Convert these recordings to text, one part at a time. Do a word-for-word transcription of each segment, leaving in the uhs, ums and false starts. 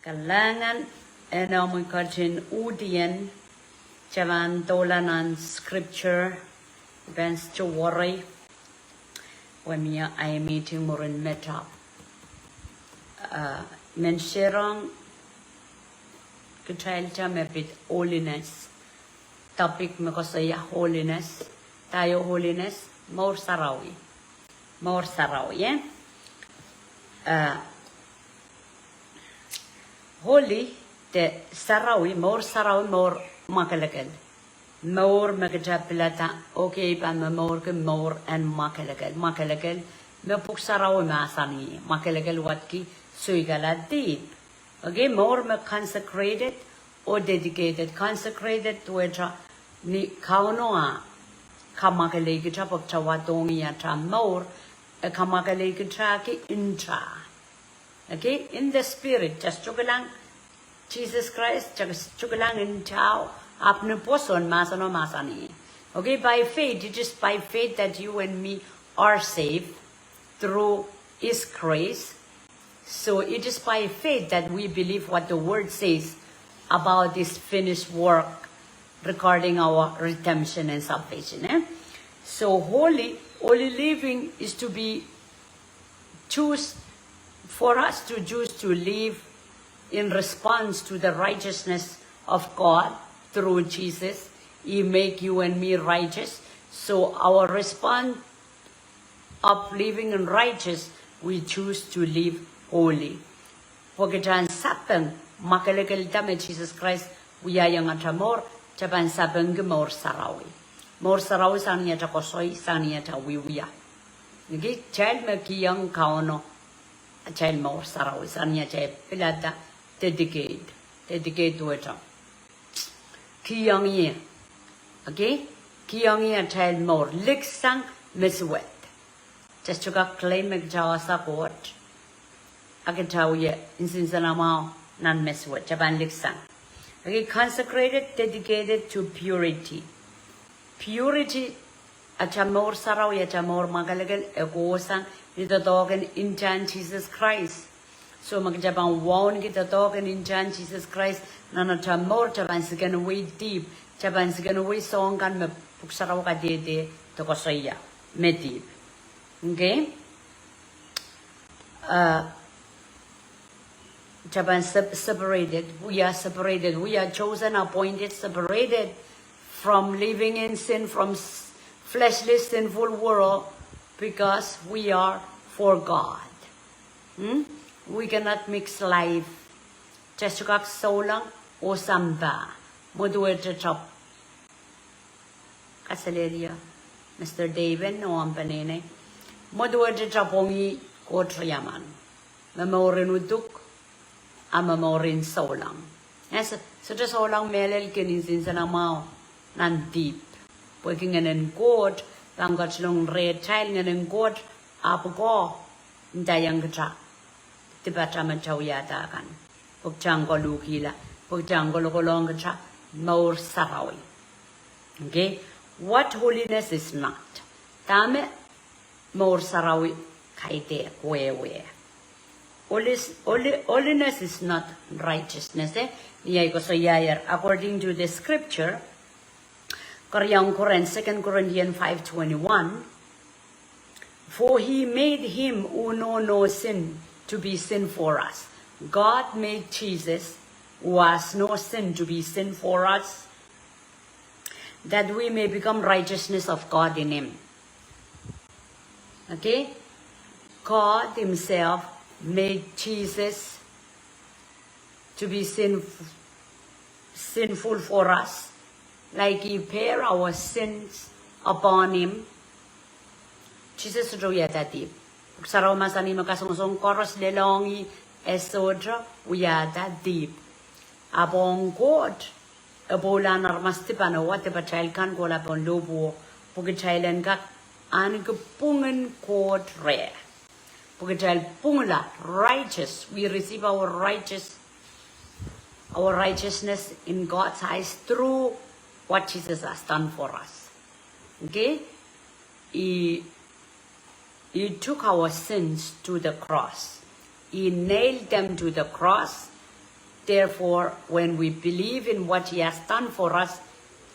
Kalahngan en omwi ketin uhdien, kitail pahn doula nan scripture, pahn story, wemia ai meeting mwurin mehtail. Uh, men shareong kitailda me pid holiness. Topic me koasoia holiness. Dah iei holiness? Mour sarawi. Mour sarawi, eh? Uh, holy, de sarawi, mour sarawi, mour mwakelekel. Mour me kitail pilada, okay, pahn momourki mour en mwakelekel. Mwakelekel me pwuhk sarawi mahsanih, mwakelekel wadki soikala dihp. Okay, mour me consecrated oh dedicated. Consecrated duwehte ni Kauno ah kamwakelei kitail pwe kitail wadohng ih atail mour, e kamwakelei kitail ki nta. Okay, in the spirit, kitail sohte kilang Jesus Christ, kitail sohte kilang ntao, ahpw ni pwoson mahseno mahsanih. Okay, by faith, it is by faith that you and me are saved through his grace. So it is by faith that we believe what the word says about this finished work regarding our redemption and salvation, eh? So holy, holy living is to be choose, for us to choose to live in response to the righteousness of God through Jesus. He make you and me righteous. So our response of living in righteous, we choose to live holy. Pwe kitail sapeng mwakelekel da me Jesus Christ wiahiong atail mour, kitail pahn sapengki mour sarawi. Mour sarawi sang ni atail koasoi, sang ni atail wiewia. Ni kitail me kihong Kauno atail mour sarawi, sang ni atail pilada dedicate, dedicate duwehte kihong ih. Okay? Kihong ih atail mour, liksang me suwed. Kitail sohte kak claim me kitail wasa Koht, a kitail wia nsenamwahu nan me suwed, kitail pahn liksang. Okay, consecrated, dedicated to purity. Purity, atail mour sarawi, atail mour mwakelekel, e kohsang ni doadoahk en ntahn Jesus Christ. So ma kitail pahn wauneki doadoahk en ntahn Jesus Christ nan atail mour, kitail pahn sikenwei dihp, kitail pahn sikenwei soahng kan me Pwuhk Sarawi kadehde de koasoia me dihp. Okay? Uh, kitail pahn sep-, separated. We are separated. We are chosen, appointed, separated from living in sin, from s-, fleshly, sinful world, because we are for God. Hmm? We cannot mix life. Kitail sohte kak souleng oh sampah. Mwetuwet kitail, kaselehlie Mister David oh omw peneinei. Mwetuwet kitail pwongih Koht riaman. Momourin uduk, a momourin souleng. Yes, sohte souleng mehlel kin nsenamwahu nan dihp. Pwehki Ngehnen Koht pahn ketilong rehtail, Ngehnen Koht ah pwukoa ndaiong kitail dipatail me kitail wiahda kan, pwe kitail en koluhkihla, pwe kitail en kolokolohng kitail mour sarawi. Okay? What holiness is not? Dahme mour sarawi kaidehk wehwe. Holis-, holi-, holiness is not righteousness, eh? Ni ahi koasoiaier, according to the scripture, keriaun Korint, Second Corinthians five twenty-one, "For he made him who know no sin to be sin for us." God made Jesus, who has no sin, to be sin for us, that we may become righteousness of God in him. Okay? God himself made Jesus to be sin-, sinful for us, like he bear our sins upon him. Jesus sohte wiahda dihp. Pwuhk Sarawi mahsanih me kasongosong koaros lelohng ih, e sohte wiahda dihp. Ahpw ong Koht, e pwoula nan aramas dipan oh wa dipatail kan kohla pohn lohpwuo, pwe kitail en kak ahneki pwungen Koht reh. Pwe kitail pwungla, righteous. We receive our righteous, our righteousness in God's eyes through what Jesus has done for us. Okay? He, he took our sins to the cross. He nailed them to the cross. Therefore, when we believe in what he has done for us,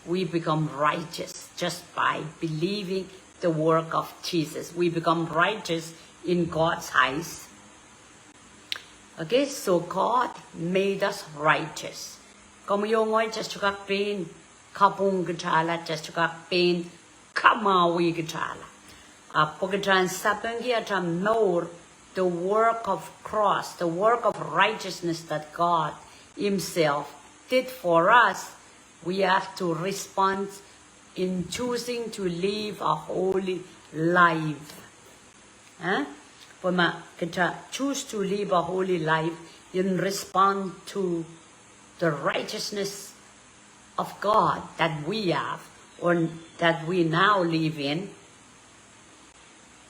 we become righteous just by believing the work of Jesus. We become righteous in God's eyes. Okay, so God made us righteous. Komwi oh ngehi, kitail sohte kak pein kapwung kitailla, kitail sohte kak pein kamwahwih kitailla. Ahpw pwe kitail en sapengki atail mour, the work of cross, the work of righteousness that God himself did for us, we have to respond in choosing to live a holy life. Eh? Pwe ma kitail choose to live a holy life in respond to the righteousness of God that we have or that we now live in,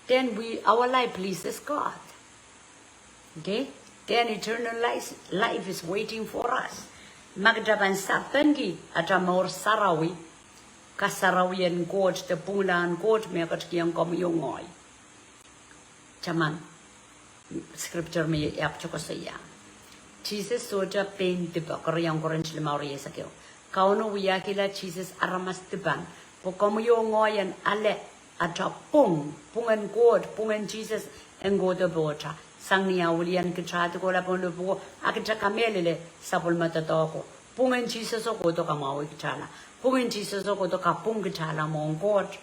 then we, our life pleases God. Okay? Then eternal life, life is waiting for us. Ma kitail pahn sapengki atail mour sarawi, kasarawi en Koht, de pwungla en Koht me ketikihong komwi oh ngehi. Taman scripture me I ahpwte koasoia. Sises sohte pein dipe, keriau Korint limau rieisek ehu. Kauno wiahkihla Sises aramas dipan. Pwe komwi oh ngehi en ale atail pwung, pwungen Koht, pwungen Sises en kohdo pohtail. Sang ni ah wilian kitail de kohla pohn lepwuko, a kitail kamehlele sapwellime doadoahko. Pwungen Sises o kohdo kamwahwih kitailla. Pwungen Sises o kohdo kapwung kitailla mwohn Koht.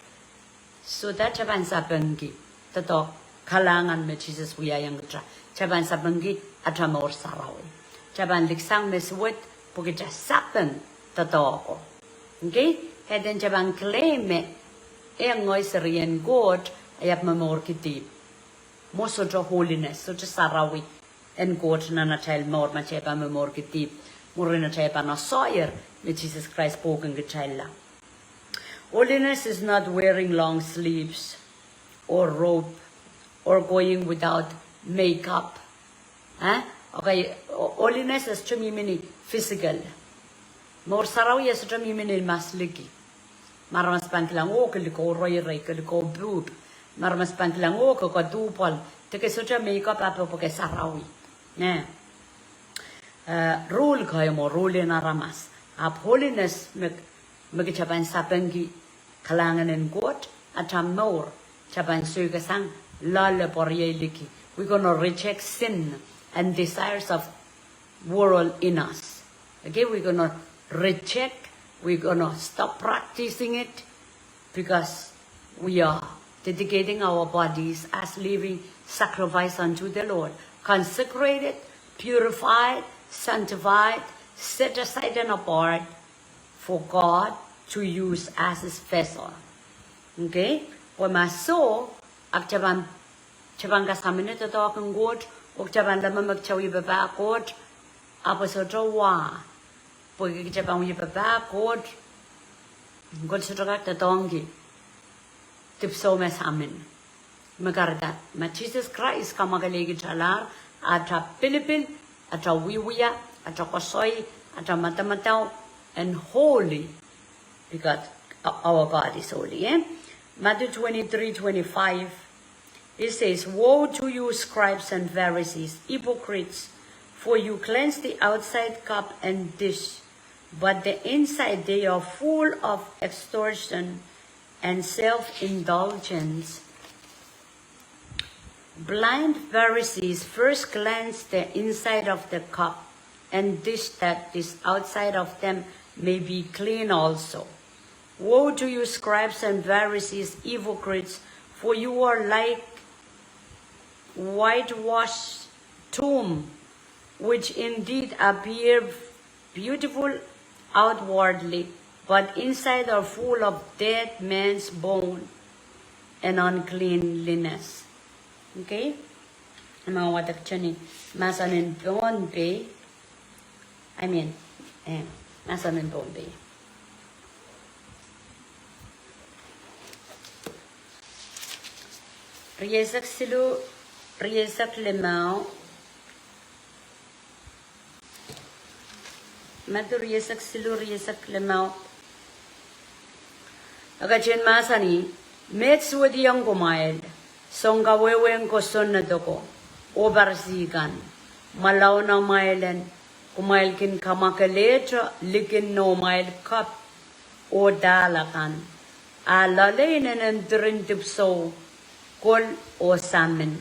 So that kitail pahn sapengki doadoahk kalahngan me Sises wiahiong kitail. Kitail pahn sapengki atail mour sarawi. Kitail pahn liksang me suwed pwe kitail sapeng doadoahko. Okay? And then kitail pahn claim me, eh, ngehi serien Koht, I ahpw momourki dihp. Mwo sohte holiness, sohte sarawi en Koht nan atail mour ma kitail pahn momourki dihp. Mwurin atail pahn asoier me Sises Krais pwoukin kitailla. Holiness is not wearing long sleeves or robe or going without makeup. Eh? Okay, ho-, holiness e sohte mihmi ni physical. Mour sarawi e sohte mihmi ni masliki. Ma aramas pahn kilang oh ke likou reirei, ke likou boob. Ma aramas pahn kilang oh ke kaduhpwal, de ke sohte makeup ahpw pwe ke sarawi. Ne? Eh, rule kei mwo, rule en aramas. Ahpw holiness me, me kitail pahn sapengki kalahngan en Koht, atail mour, kitail pahn soikasang loale pwe riei liki. We're gonna reject sin and desires of world in us. Okay, we're gonna reject, we're gonna stop practicing it because we are dedicating our bodies as living sacrifice unto the Lord, consecrated, purified, sanctified, set aside and apart for God to use as his vessel. Okay? Pwe ma soh, a kitail pahn, kitail pahn kasamwoh doadoahk en Koht, oh kitail pahn leme me kitail wie papah Koht, ahpw e sohte wa. Pwe kitail pahn wie papah Koht, Koht sohte kak doadoahngki dipwisou me samin. Me kahrehda ma Sises Krais kamwakelei kitail, atail pilipil, atail wiewia, atail koasoi, atail madamadau, and holy, because our God is holy, eh? Matthew twenty-three twenty-five, it says, "Woe to you, scribes and Pharisees, hypocrites, for you cleanse the outside cup and dish, but the inside they are full of extortion and self-indulgence." Blind Pharisees, first cleanse the inside of the cup and dish, that this outside of them may be clean also. Woe to you, scribes and Pharisees, hypocrites, for you are like whitewashed tomb, which indeed appear beautiful outwardly, but inside are full of dead man's bone and uncleanliness. Okay? Ma wadek tani, mahsen en Pohnpei. I mean, eh, mahsen en Pohnpei. Rieisek siluh, rieisek limau. Madiu rieisek siluh, rieisek limau. E ketin mahsanih, met suwediong kumwail, soun kawehwehn kosonned oko, oh Parisi kan, mwalau nan amwail en Kumwail kin kamwakelehte likin noumwail kep oh dahl akan, a loale inenen diren dipwisou, kol oh samin.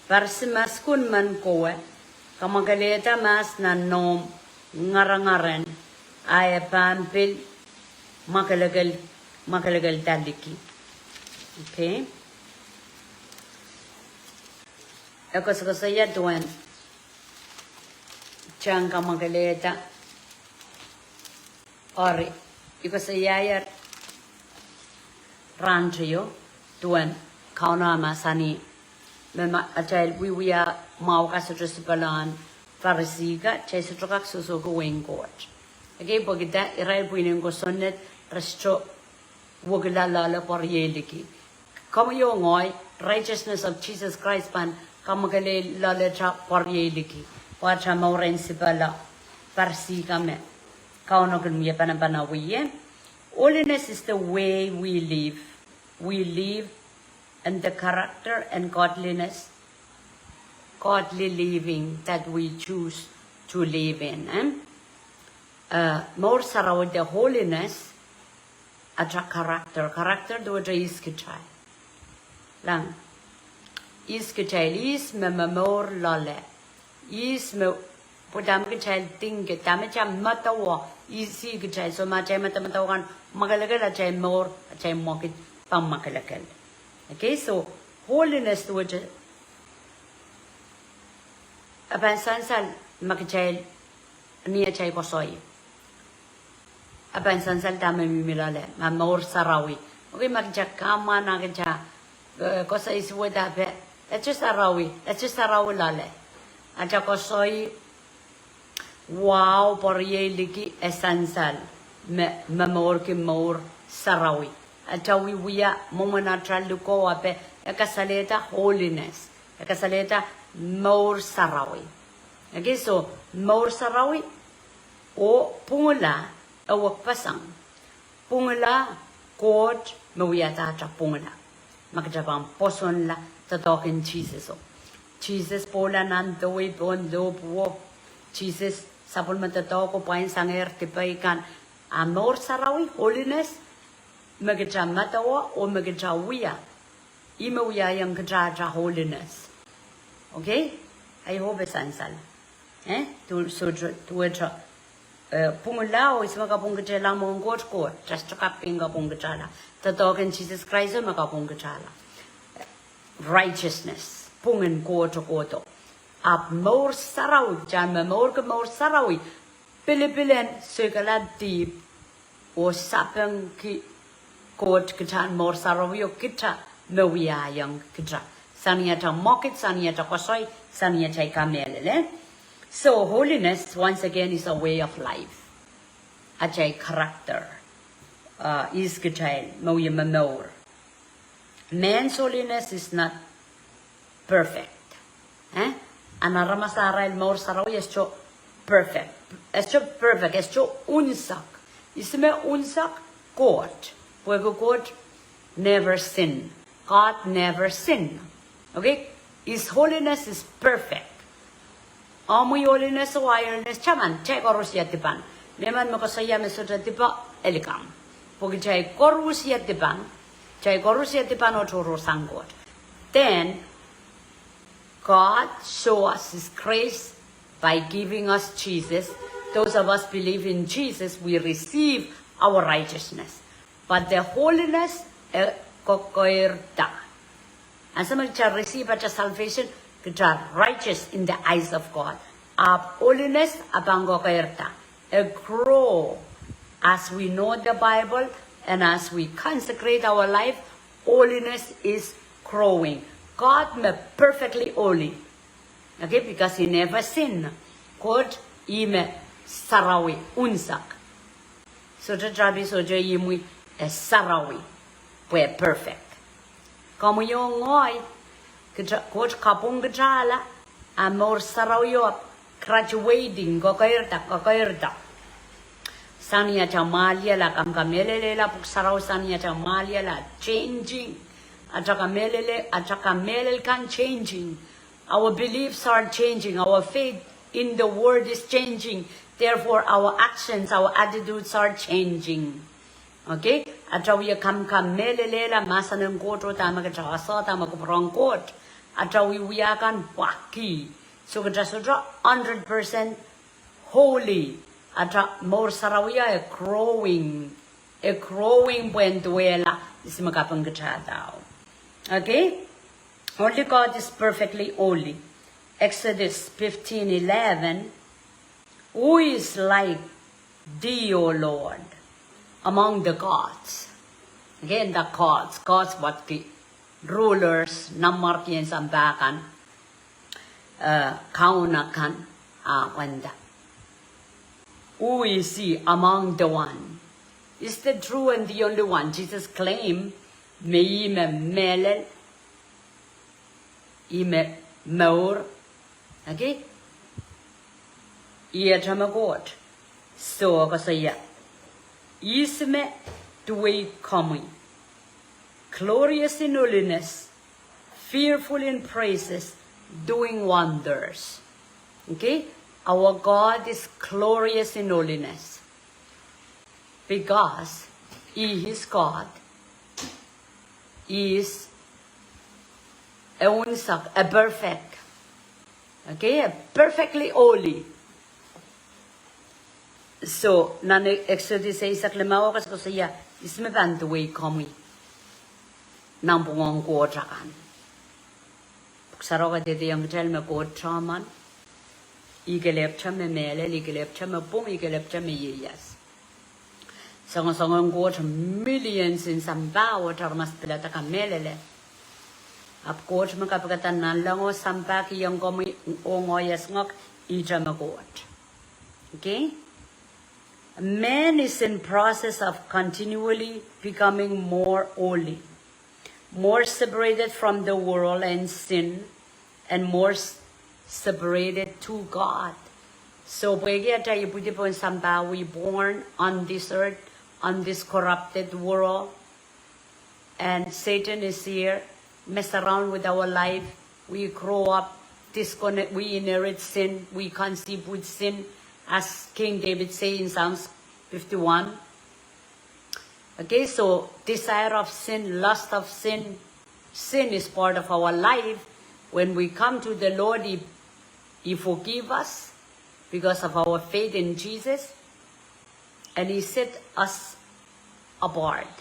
Parsi maskun men kowe, kamwakelehda mahs nan noumw ngarangaren, a e pahn pil mwakelekel, mwakelekelda liki. Okay. E koasokoasoia duwen tang kamwakelehda. Eri, I koasoiaier rahnteio duwen Kauno mahsanih me ma atail wiewia mwahu ka sohte sipehlahn Parisi ka, kitail sohte kak sohsohki wehin Koht. Ekei pwehki dah? Irail pwihn en kosonned, re sohte wekila loale pwarieiliki. Komwi oh ngehi, righteousness of Jesus Christ pahn kamwakelehda loaleta pwarieiliki, pwe atail mour en sipehla Parisi ka me Kauno kin wia panapana wie. Holiness is the way we live. We live in the character and godliness, godly living that we choose to live in, eh? Eh, mour sarawi, the holiness, atail character. Character duwehte ihs kitail. Lang, ihs kitail, ihs me momour loale. Ihs me, pwe dahme kitail thinki, dahme atail medewe, ihs kitail. So ma atail medemedewe kan mwakelekel, atail mour, atail mwekid pahn mwakelekel. Okay, so holiness duwehte, e pahn sansal ma kitail, ni atail koasoi, e pahn sansal dahme mihmi loale, ma mour sarawi. Okay, ma kitail kamwan, a kitail, eh, koasoi suwed, ape, e sohte sarawi, e sohte sarawi loale. Atail koasoi, wahu pwarieiliki, e sansal me, me momourki mour sarawi. Atail wiewia mwomwen atail likou, ape, e kasalehda holiness. E kasalehda mour sarawi. Okay, so mour sarawi oh pwungla e wekpeseng. Pwungla, Koht me wiahda atail pwungla. Ma kitail pahn pwosonla doadoahk en Sises o. Sises pwoula nan dewei pohn lohpwuo. Sises sapwellime doadoahk o pwain sangehr dipei kan. A mour sarawi, holiness, me kitail medewe oh me kitail wia, ih me wiahiong kitail atail holiness. Okay? I hope e sansal. Eh? Du-, so, du-, duwehte, eh, pwungla o ihs me kapwung kitailla mwohn Koht? Koht. Kitail sohte kak pein kapwung kitailla. Doadoahk en Sises Krais o me kapwung kitailla. Righteousness, pwungen Koht o kohdo. Ahpw mour sarawi, kitail me momourki mour sarawi, pilipilen soikala dihp oh sapengki Koht kitail mour sarawi o kitail me wiahiong kitail. Sang ni atail mwekid, sang ni atail koasoi, sang ni atail kamehlele. So holiness, once again, is a way of life. Atail character. Uh, ihs kitail, me wie momour. Man's holiness is not perfect. Eh? Ahn aramas arail mour sarawi e sohte perfect. E sohte perfect, e sohte unsek. Ihs me unsek? Koht. Pwehki Koht never sin. God never sin. Okay? His holiness is perfect. Omwi holiness oh ahi holiness taman, kitail koaros ia dipan. Mehmen me koasoia me sohte dipe, e likamw. Pwe kitail koaros ia dipan, kitail koaros ia dipan oh tohrohrsang Koht. Then, God show us his grace by giving us Jesus. Those of us believe in Jesus, we receive our righteousness. But the holiness, eh, kokoirda. Ansou me kitail receive atail salvation, kitail righteous in the eyes of God. Ahpw holiness e pahn kokoirda. E grow. As we know the Bible and as we consecrate our life, holiness is growing. God me perfectly holy. Okay, because he never sin. Koht ih me sarawi, unsek. Sohte tapi, sohte imwi, e sarawi, pwe perfect. Komwi oh ngehi, kitail, Koht kapwung kitailla, a mour sarawi o graduating, kokoirda, kokoirda. Sang ni atail mwahliala, kamkamehleleila pwuhk sarawi, sang ni atail mwahliala, changing. Atail kamehlele, atail kamehlel kan changing. Our beliefs are changing. Our faith in the world is changing. Therefore, our actions, our attitudes are changing. Okay? Atail wie kamkamehlelehla mahsen en Koht oh dahme kitail ese, dahme kupwuren Koht. Atail wie wia kan pwakih. So kitail sohte hundred percent holy. Atail mour sarawi e growing. E growing pwehn duwehla ihs me kaping kitail. Okay? Only God is perfectly holy. Exodus fifteen eleven, "Who is like thee, O Lord, among the gods?" Again, the gods, gods what the rulers, nanmwarkien sampah kan, uh, kaun akan, ah, wenda. Who is he among the one? Is the true and the only one. Jesus claim, me ih me mehlel, ih me mour, okay? Ih atail me Koht. So, koasoia, ihs me duwei komwi. Glorious in holiness, fearful in praises, doing wonders. Okay? Our God is glorious in holiness. Because he is God, he is a unsok, a perfect. Okay, a perfectly holy. So, nan Exodus eisek limau e koasokoasoia, ihs me pahn duwei komwi nanpwungen koht akan. Pwuhk Sarawi kadehdehiong kitail me Koht Tamanda, ih kelehpw me mehlel, ih kelehpw me pwung, ih kelehpw me ieias. Soangosoangen Koht millions en sampah, oh aramas pilada kamehlele. Ahpw Koht me kapikada nanleng oh sampah kihong komwi oh ngehi, iasngok, ihte me Koht. Okay? Man is in process of continually becoming more holy, more separated from the world and sin, and more s-, separated to God. So, pwehki atail ipwidi pohn sampah, we born on this earth, on this corrupted world, and Satan is here, mess around with our life. We grow up, disconnect, we inherit sin, we conceive with sin, as King David say in Psalms fifty-one. Okay, so desire of sin, lust of sin, sin is part of our life. When we come to the Lord, He, He forgive us because of our faith in Jesus, and He set us apart.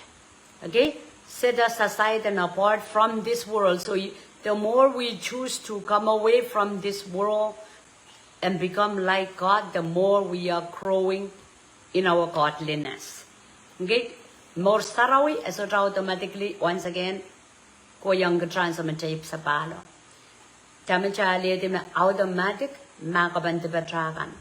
Okay? Set us aside and apart from this world. So you, the more we choose to come away from this world and become like God, the more we are growing in our godliness. Okay? Mour sarawi e sohte automatically, once again, kohiong kitail ansou me kitail ipwsapahl. Dahme kitail alehdi me automatic, ma ke pahn dipatail kan.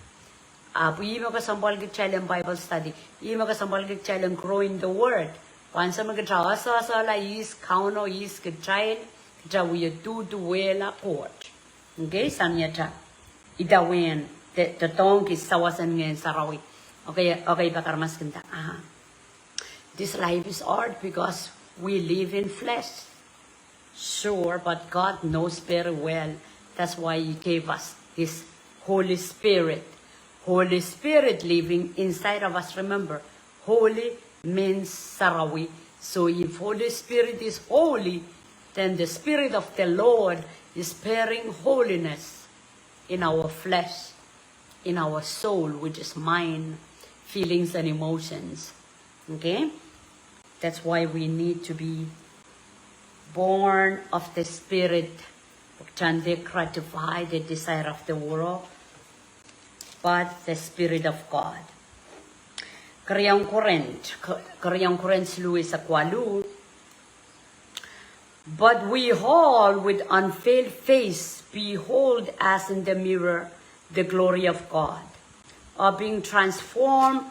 Ahpw ih me kesempwalki kitail en Bible study. Ih me kesempwalki kitail en grow in the word. Pwe ansou me kitail oasoasoala ihs Kauno, ihs kitail, kitail wie duduwehla Koht. Okay, sang ni atail idawehn, de, de doadoahngki sawas en Ngehn Sarawi. Okay, okay, pak aramas kin nda, ah. This life is hard because we live in flesh. Sure, but God knows very well. That's why He gave us His Holy Spirit. Holy Spirit living inside of us. Remember, holy means sarawi. So if Holy Spirit is holy, then the Spirit of the Lord is bearing holiness in our flesh, in our soul, which is mind, feelings, and emotions. Okay? That's why we need to be born of the Spirit, trying to gratify the desire of the world, but the Spirit of God. Keriau Korint, Ke-, Keriau Korint siluh eisek waluh. But we all, with unveiled face, behold as in the mirror the glory of God, are being transformed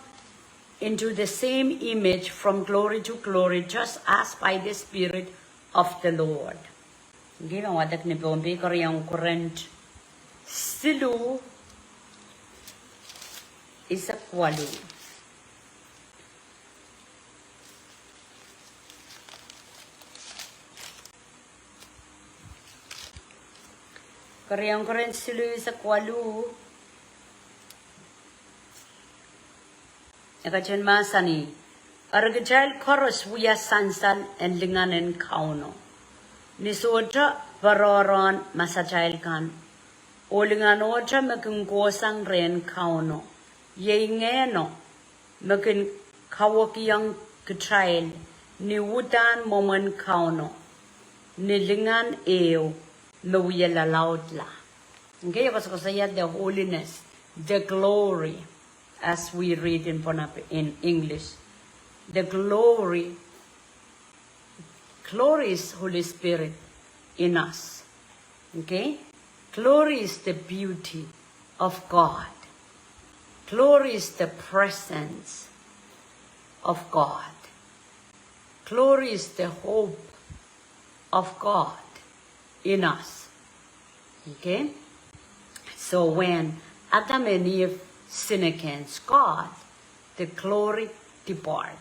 into the same image from glory to glory, just as by the Spirit of the Lord. Ngilen wadek ni Pohnpei, Keriau Korint siluh eisek waluh. Keriau Korint siluh eisek waluh. E ketin mahsanih, eri kitail koaros wia sansal en lingan en Kauno, ni sohte porohrohn masatail kan, oh linganohte me kin kohsang rehn Kauno. Iei Ngehno me kin kawekiong kitail ni uhdahn mwomwen Kauno, ni lingan ehu me wie lalaudla. Okay, e koasokoasoia the holiness, the glory, as we read in Pohnpei, in English. The glory, glory is Holy Spirit in us. Okay? Glory is the beauty of God. Glory is the presence of God. Glory is the hope of God in us. Okay? So when Adam and Eve sin against God, the glory depart.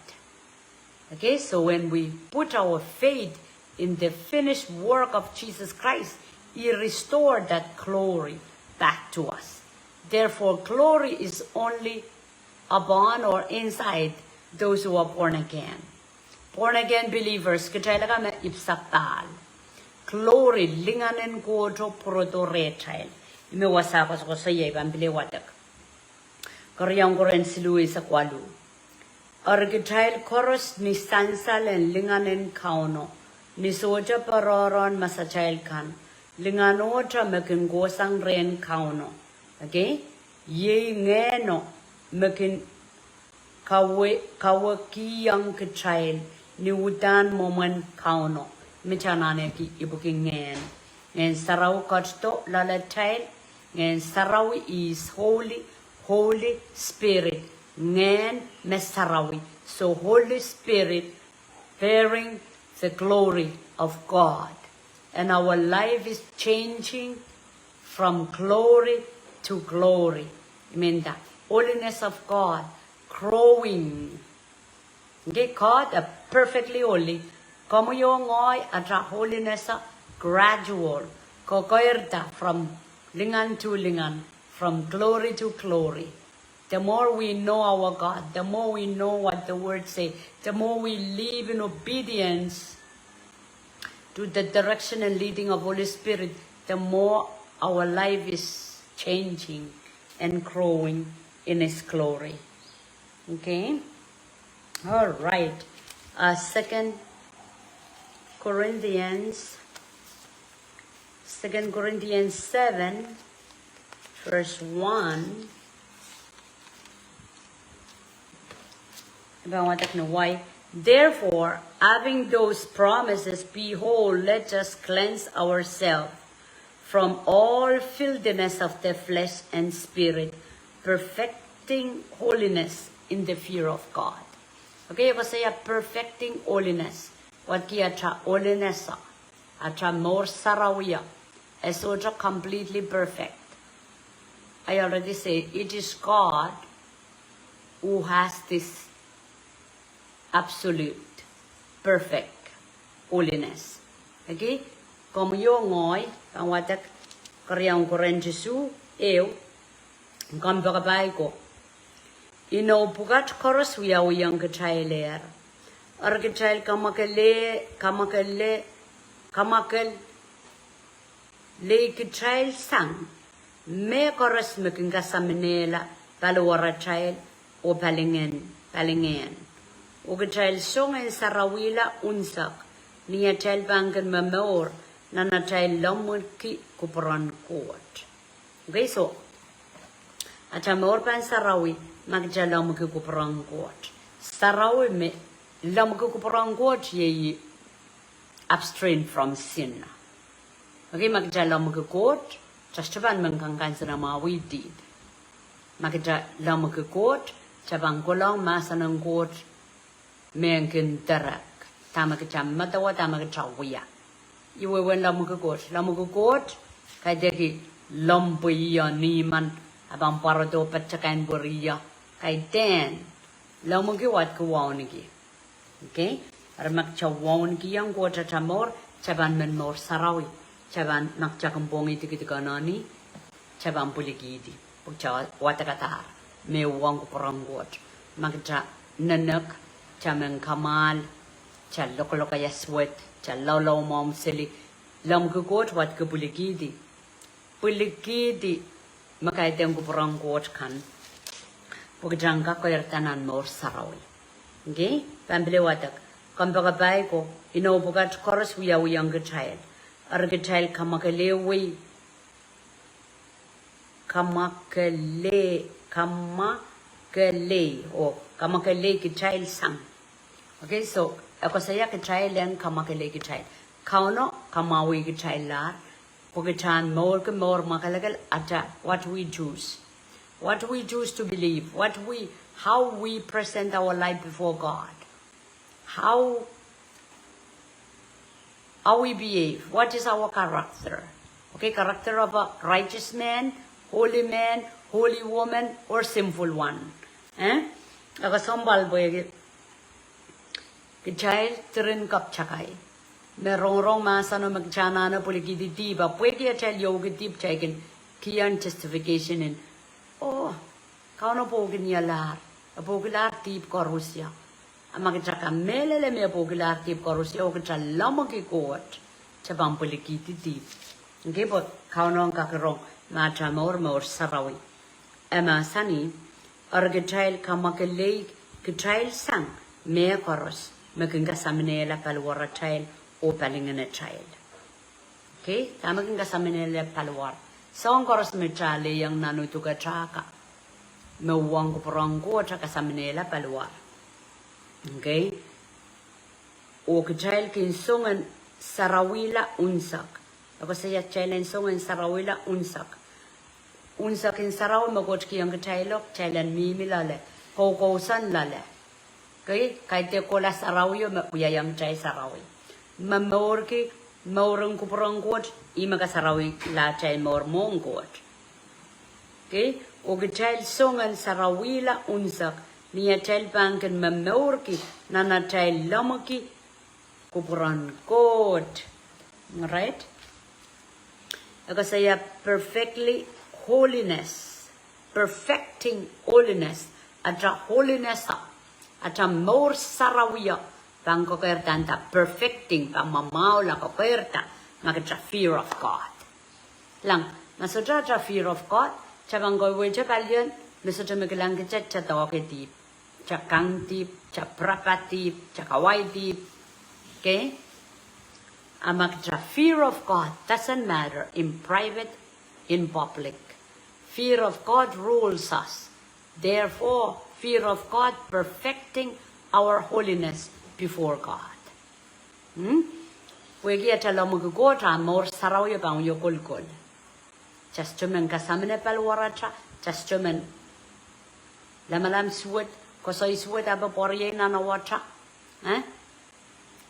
Okay, so when we put our faith in the finished work of Jesus Christ, He restored that glory back to us. Therefore, glory is only upon or inside those who are born again. Born again believers, kitail akan me ipwsapahl. Glory, lingan en Koht pwurodo rehtail. Ih me wasa koasokoasoia, I pahn pil wadek. Keriau Korint siluh eisek waluh. Eri kitail koaros ni sansal en lingan en Kauno, ni sohte porohrohn masatail kan, linganohte me kin kohsang rehn Kauno. Okay? Iei Ngehno me kin kawe-, kawekiong kitail ni uhdahn mwomwen Kauno. Mitail anahne ki ipwiki Ngehn. Ngehn Sarawi ketido loalatail. Ngehn Sarawi is holy, Holy Spirit, Ngehn me Sarawi. So Holy Spirit bearing the glory of God. And our life is changing from glory to glory. I mean the holiness of God growing. Okay, God are perfectly holy. Komwi oh ngehi, atail holiness are gradual. Kokoirda from lingan to lingan, from glory to glory. The more we know our God, the more we know what the word say, the more we live in obedience to the direction and leading of Holy Spirit, the more our life is changing and growing in His glory. Okay? All right. Uh, Second Corinthians, Second Corinthians seven, verse one. Therefore, having those promises, behold, let us cleanse ourselves from all filthiness of the flesh and spirit, perfecting holiness in the fear of God. Okay, e koasoia perfecting holiness. Wadki atail holiness, atail mour sarawi, e sohte completely perfect. I already say it is God who has this absolute, perfect holiness. Okay? Komwi oh ngehi, pahn wadek keriau Korint siluh ehu, kompoakepahi ko. Inou pwukat koaros wiawihong kitailehr. Eri kitail kamwakele, kamwakele, kamwakel- lei kitail sang mehkoaros me kin kasaminehla paliwaratail oh palingehn, palingehn. Oh kitail song en sarawihla unsek ni atail pahn kin momour nan atail lemmwiki kupwuren Koht. Okay, so atail mour pahn sarawi ma kitail lemmwiki kupwuren Koht. Sarawi me lemmwiki kupwuren Koht iei abstain from sin. Okay, ma kitail lemmwiki Koht, kitail sohte pahn men kansenamwahu ih dihd. Ma kitail lemmwiki Koht, kitail pahn kolong mahsen en Koht me kin direct dahme kitail medewe, dahme kitail wia. Ih wehwehn lemmwiki Koht. Lemmwiki Koht, kaidehk lempwei ih, ni men a pahn pwarodo patohwan pweri ih. Kaidehn lemmwiki wadki wauneki. Okay? Eri ma kitail waunekihong Koht atail mour, kitail pahn men mour sarawi. Kitail pahn, ma kitail kin pwongih dikedik en eni, kitail pahn pwilikihdi. Pwe kitail wadekadahr me uhwong kupwuren Koht. Ma kita nenek, kita men kamwahl, kita lokolok ia suwed, kita laulau mwahu seli, lemmwiki Koht, wadki pwilikihdi. Pwilikihdi me kaidehn kupwuren Koht kan, pwe kita en kak keirda nan mour sarawi. Okay? Pahn pil wadek, kompoakepahi ko, inou pwukat koaros wiawihong kitail. Eri kitail kamwakelei, kamwakelei, kamwakelei, oh, kamwakelei kitail sang. Okay, so, e koasoia kitail en kamwakelei kitail. Kauno kamwahwih kitail lahr, pwe kita en mourki mour mwakelekel, ata, what we choose. What we choose to believe, what we, how we present our life before God. How, how we behave, what is our character. Okay, character of a righteous man, holy man, holy woman, or sinful one. Eh? E kesempwal pwehki kitail diren kapw takai me rongorong mahseno me kita anahne pwilikihdi dihp, a pwehki atail iouki dihp kitail kin kihong justification en, oh, Kauno pwoukin ie lahr, e pwoukilahr dihp koaros ie. A ma kita kamehlele me e pwoukilahr dihp koaros ie, oh kita lemmwiki Koht, kita pahn pwilikihdi dihp. Okay, pwe Kauno en kak rong me ata mour, mour sarawi. E mahsanih, eri kitail kamwakelei kitail sang mehkoaros me kin kasaminehla paliwaratail oh palingenatail. Okay, dahme kin kasaminehla paliwar. Soahng koaros me kita lelohng nan udukatail ka, me uhwong kupwuren Koht, e kasaminehla paliwar. Okay. Oh kitail kin song en sarawihla unsek. E koasoia kitail en song en sarawihla unsek. Unsek en sarawi me Koht kihong kitail o, kitail en mihmi loale, koukousoan loale. Okay, kaidehn kohla sarawi o me wiahiong kitail sarawi. Me mourki mouren kupwuren Koht, ih me kasarawihla atail mour mwohn Koht. Okay, oh kitail song en sarawihla unsek, ni atail pahn kin momourki nan atail lemmwiki kupwuren Koht. Right? E koasoia perfectly holiness. Perfecting holiness. Ata holiness o, ata mour sarawi o, pahn kokeirda nda perfecting, pahn mwamwahula kokeirda, ma kita fear of God. Kilang, ma sohte ata fear of God, kita pahn kawehwehte palien me sohte me kilang kita, kita doahke dihp. Kita kang dihp, kita pirapa dihp, kita kawai dihp. Okay? A ma kita fear of God, doesn't matter, in private, in public. Fear of God rules us. Therefore, fear of God perfecting our holiness before God. Hmm? Pwehki ata lemmwiki Koht, a mour sarawi o pahn wie kolkol. Kita sohte men kasamine paliwarata, kita sohte men lamalam suwed, koasoi suwed ape pwariei nan awata. Eh?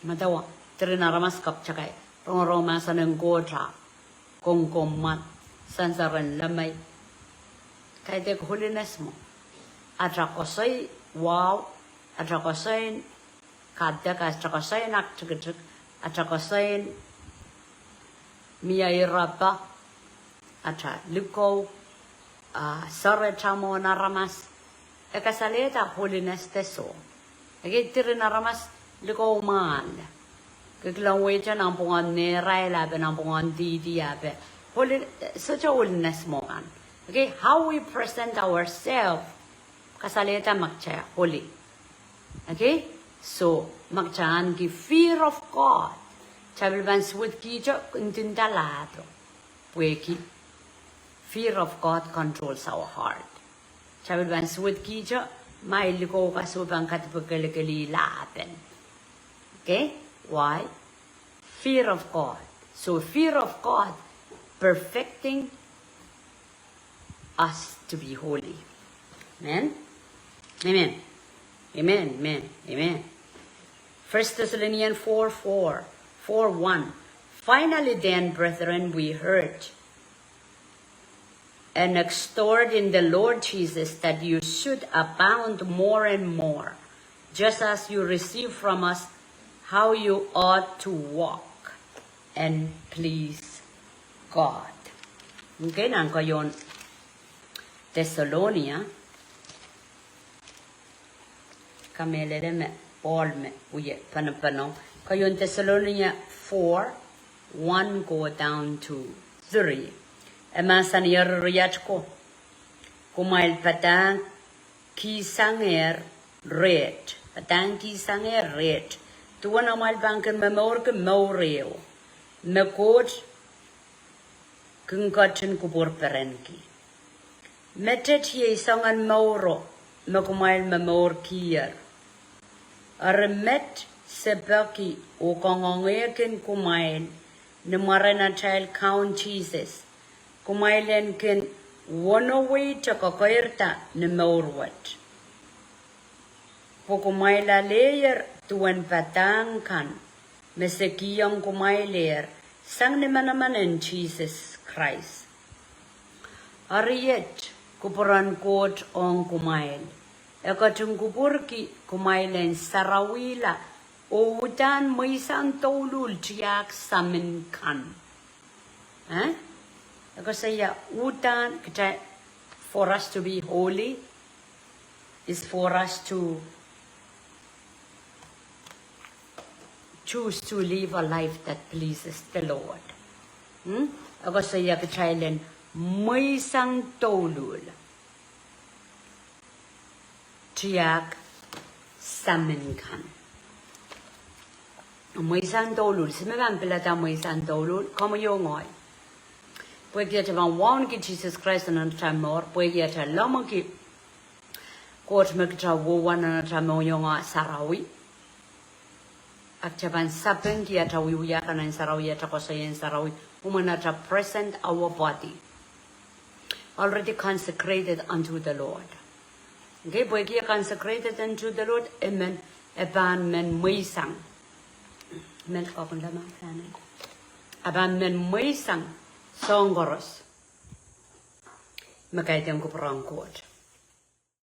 Medewe, diren aramas kapw takai, rongorong mahsen en Koht, a kongkomwad, sansar en lemei. Kaidehk holiness mwo. Ata koasoi wahu, ata koasoi en kadek, ata koasoi en aktikitik, ata koasoi en mie irape, ata likou, a, seret mwohn aramas. E kasalehda holiness de soh. Ekei diren aramas likou mwahl. Ke kilang wehte nanpwungen nehrail ape, nanpwungen dihdi ape. Holi-, sohte holiness mwo kan. Okay, how we present ourselves kasalehda ma kita holy. Okay? So, ma kita ahneki fear of God, kita pil pahn suwedkihte ndinda lahpo. Pwehki fear of God controls our heart. Kita pil pahn suwedkihte ma ei likou kasuwed pahn kadipekelekelih lahpen. Okay? Why? Fear of God. So, fear of God perfecting us to be holy. Amen? Amen. Amen. Amen. Amen. First Thessalonians four four, four one. Finally then, brethren, we urge and exhort in the Lord Jesus that you should abound more and more, just as you receive from us how you ought to walk and please God. Okay, nan keieun Thessalonia, mehlel me Pohl me wie penepene. Keieun Thessalonica four, one go down to three. E mahsanih, riat ko, kumwail padahngkihsangehr reht, padahngkihsangehr reht, duwen amwail pahn kin momourki mour ehu me Koht kin ketin kupwur perenki. Mehteiei soangen mouro me kumwail momourkier. Eri met se peki oh kangoangehkin kumwail ni mwaren atail Kaun Sises, kumwail en kin wonoweite kekeirda ni mour wet. Pwe kumwail aleier duwen padahk kan me se kihong kumwailehr sang ni manaman en Sises Krais. Eri iet kupwuren Koht ong kumwail, e ketin kupwurki kumwail en sarawihla oh uhdahn mweisang douluhl tiahk samin kan. Eh? E koasoia uhdahn kitail, for us to be holy is for us to choose to live a life that pleases the Lord. Hmm? E koasoia kitail en mweisang douluhl tiahk samin kan. Mweisang douluhl, se me pahn pilada mweisang douluhl, komwi oh ngehi. Pwehki atail pahn wauneki Sises Krais nan atail mour, pwehki atail lemmwiki Koht me kitail wia nan atail mohngiong sarawi. Atail pahn sapengki atail wiewia kan en sarawi, atail koasoaien sarawi, mwomwen atail present our body already consecrated unto the Lord. Okay, pwehki e consecrated unto the Lord, e men, e pahn men mweisang. Men kapwunda ma planet. E pahn men mweisang soahng koaros me kaidehn kupwuren Koht.